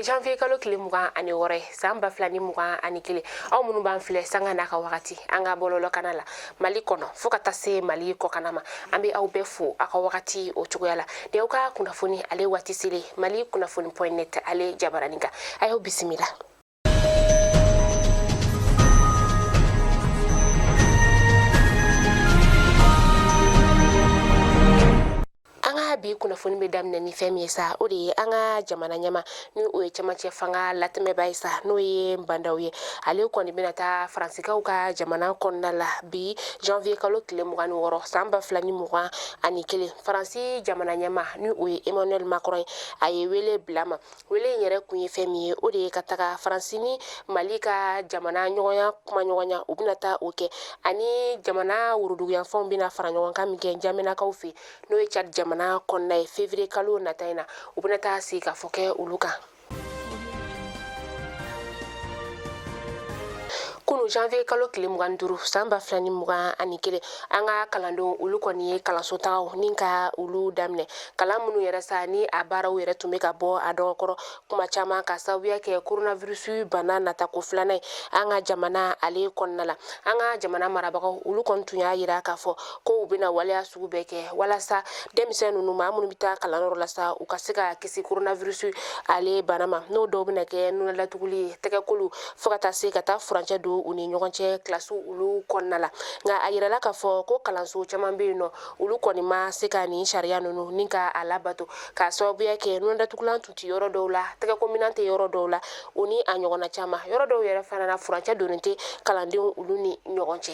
Bi ye janvier kalo tile 26 ye, san 2021. Aw minnu b'an filɛ sanga n'a ka wagati an ka bɔlɔlɔkana la Mali kɔnɔ fo ka taa se Mali kɔkana ma, an bɛ aw bɛɛ fo aw ka wagati o cogoya la. Ni aw ka kunnafoni ale waati selen, Mali kunnafoni point net ale jabaranin kan, a y'aw bisimila. An ka bi kunnafoni bɛ daminɛ ni fɛn min ye sa, o de ye an ka jamana ɲɛmaa ni o ye cɛmancɛ fanga latɛmɛba ye sa, n'o ye Ba Ndaw ye. Ale kɔni bɛna taa Faransikaw ka jamana kɔnɔna la bi janvier kalo tile 26, san 2021. Faransi jamana ɲɛmaa ni o ye Emmanuel Macron ye, a ye wele bila ma. Wele in yɛrɛ kun ye fɛn min ye, o de ye ka taga Faransi ni Mali ka jamana ɲɔgɔnya kumaɲɔgɔnya, u bɛna taa o kɛ, ani jamana woroduguyanfanw bɛna fara ɲɔgɔn kan min kɛ Njamenakaw fɛ, n'o ye Tchad jamana kɔnɔna ye, février kalo nata in na, u bɛna taa sigi ka fɔ kɛ olu kan. Kunu janvier kalo tile 25, san 2021, an ka kalandenw olu kɔni ye kalanso tagaw ni ka olu daminɛ. Kalan minnu yɛrɛ sa ni a baaraw yɛrɛ tun bɛ ka bɔ a dɔgɔkɔrɔ kuma caman ka sababuya kɛ coronavirus bana natako filanan ye an ka jamana ale kɔnɔna la. An ka jamana marabagaw olu kɔni tun y'a yira k'a fɔ ko u bɛna waleya sugu bɛɛ kɛ walasa denmisɛn ninnu, maa minnu bɛ taa kalanyɔrɔ la sa, u ka se ka kisi coronavirus ale bana ma. N'o dɔw bɛna kɛ nunnadatuguli ye, tɛgɛkoliw, fo ka taa se ka taa furancɛ don u ni ɲɔgɔn cɛ kilasiw olu kɔnɔna la. Nka a yirala k'a fɔ ko kalanso caman bɛ yen nɔ, olu kɔni ma se ka nin sariya ninnu ni ka a labato, k'a sababuya kɛ nunadatugulan tun tɛ yɔrɔ dɔw la, tɛgɛkominan tɛ yɔrɔ dɔw la, o ni a ɲɔgɔnna caman. Yɔrɔ dɔw yɛrɛ fana na, furancɛ donnen tɛ kalandenw olu ni ɲɔgɔn cɛ.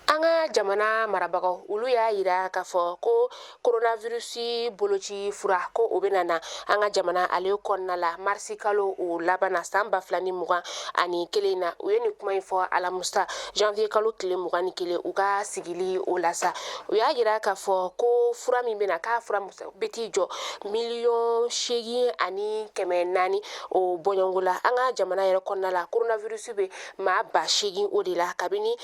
An ka jamana marabagaw olu y'a yira k'a fɔ ko coronavirus boloci fura ko o bɛna na an ka jamana ale kɔnɔna la marisi kalo o laban na, san 2021 na. U ye nin kuma in fɔ alamisa janvier kalo tile 21, u ka sigili o la sa. U y'a yira k'a fɔ ko fura min bɛna, k'a fura bɛ t'i jɔ 8 400 000 o bɔɲɔgɔnko la. An ka jamana yɛrɛ kɔnɔna la, coronavirus bɛ maa 8000 o de la kabini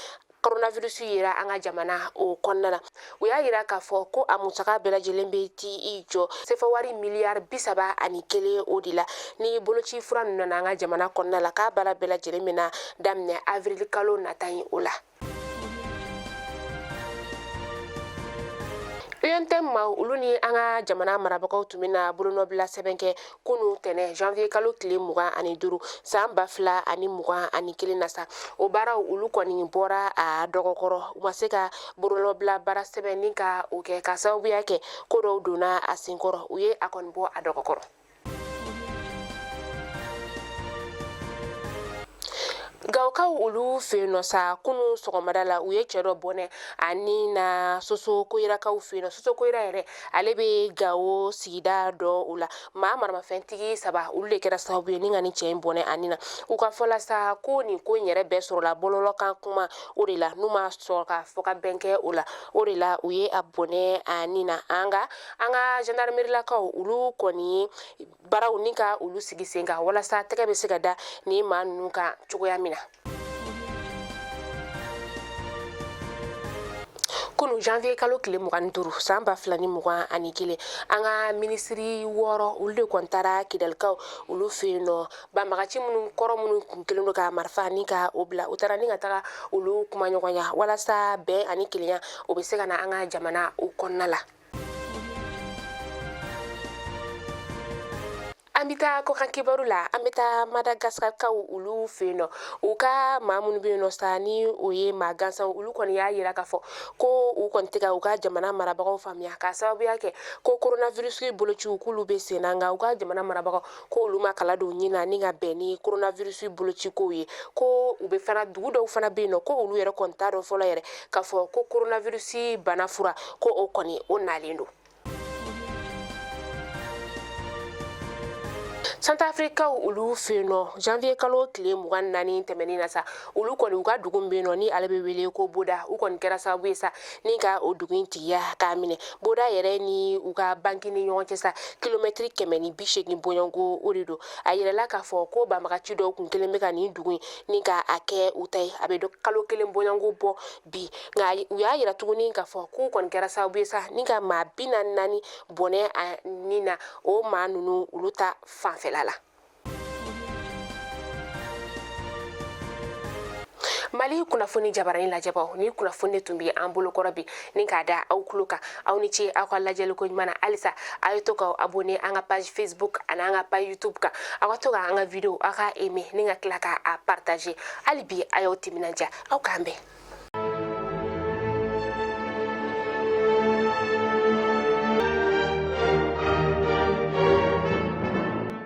coronavirus yera an ka jamana o kɔnɔna la. U y'a yira k'a fɔ ko a musaka bɛɛ lajɛlen bɛ t'i i jɔ sefa wari miliyari 31 o de la. Ni boloci fura ninnu nana an ka jamana kɔnɔna la, k'a baara bɛɛ lajɛlen bɛna daminɛ avril kalo nata in o la. UNTM maaw olu ni an ka jamana marabagaw tun bɛna bolonɔbila sɛbɛn kɛ kunu tɛnɛ janvier kalo tile 25, san 2021 na sa. O baaraw olu kɔni bɔra a dɔgɔkɔrɔ, u ma se ka bolonɔbila baara sɛbɛn ni ka o kɛ, ka sababuya kɛ ko dɔw donna a senkɔrɔ, u ye a kɔni bɔ a dɔgɔkɔrɔ. Gawokaw olu fɛ yen nɔ sa, kunu sɔgɔmada la, u ye cɛ dɔ bɔnɛ a ni na Soso Koyirakaw fɛ yen nɔ. Soso Koyira yɛrɛ, ale bɛ Gawo sigida dɔ o la. Maa maramafɛntigi saba olu de kɛra sababu ye ni ka nin cɛ in bɔnɛ a ni na. U ka fɔ la sa, ko nin ko in yɛrɛ bɛɛ sɔrɔla bɔlɔlɔkan kuma o de la, n'u ma sɔrɔ ka fɔ ka bɛn kɛ o la, o de la u ye a bɔnɛ a ni na. An ka gendarmerie-lakaw olu kɔni ye baaraw ni ka olu sigi sen kan walasa tɛgɛ bɛ se ka da ni maa ninnu kan cogoya min na. Kunu janvier kalo tile 25, san 2021, an ka minisiri wɔɔrɔ olu de kɔni taara Kidalikaw olu fɛ yen nɔ. Banbagaci minnu kɔrɔ minnu kun kelen don ka marifa ni ka o bila, u taara ni ka taga olu kumaɲɔgɔnya walasa bɛn ani kelenya o bɛ se ka na an ka jamana o kɔnɔna la. An bɛ taa kɔkan kibaru la. An bɛ taa Madagascarkaw olu fɛ yen nɔ. U ka maa minnu bɛ yen nɔ sa, ni o ye maa gansanw, olu kɔni y'a yira k'a fɔ ko u kɔni tɛ ka u ka jamana marabagaw faamuya, k'a sababuya kɛ ko coronavirus bolociw k'olu bɛ sen na, nka u ka jamana marabagaw ko olu ma kala don ɲin na ni ka bɛn ni coronavirus bolocikow ye. Ko u bɛ fana dugu dɔw fana bɛ yen nɔ, ko olu yɛrɛ kɔni t'a dɔn fɔlɔ yɛrɛ k'a fɔ ko coronavirus bana fura ko o kɔni o nalen don. Santarafirikaw olu fɛ yen nɔ, janvier kalo tile 24 tɛmɛnen na sa, olu kɔni u ka dugu min bɛ yen nɔ ni ale bɛ wele ko Boda, u kɔni kɛra sababu ye sa ni ka o dugu in tigiya k'a minɛ. Boda yɛrɛ ni u ka banki ni ɲɔgɔn cɛ sa, kilomɛtiri 180 bɔɲɔgɔnko o de don. A yirala k'a fɔ ko banbagaci dɔw kun kelen bɛ ka nin dugu in ni ka a kɛ u ta ye, a bɛ kalo kelen bɔɲɔgɔnko bɔ bi. Nka u y'a yira tuguni k'a fɔ k'u kɔni kɛra sababu ye sa ni ka maa 44 bɔnɛ a ni na, o maa ninnu olu ta fanfɛla la. Mali kunnafoni jabaranin lajɛbaw, ni kunnafoni de tun bɛ an bolokɔrɔ bi ni k'a da aw tulo kan. Aw ni ce aw ka lajɛliko ɲuman na. Halisa aw ye to k'aw abonné an ka page Facebook ani an ka page YouTube kan. Aw ka to ka an ka video aw ka aimer ni ka tila k'a partager. Hali bi a y'aw timinandiya, aw k'an bɛn.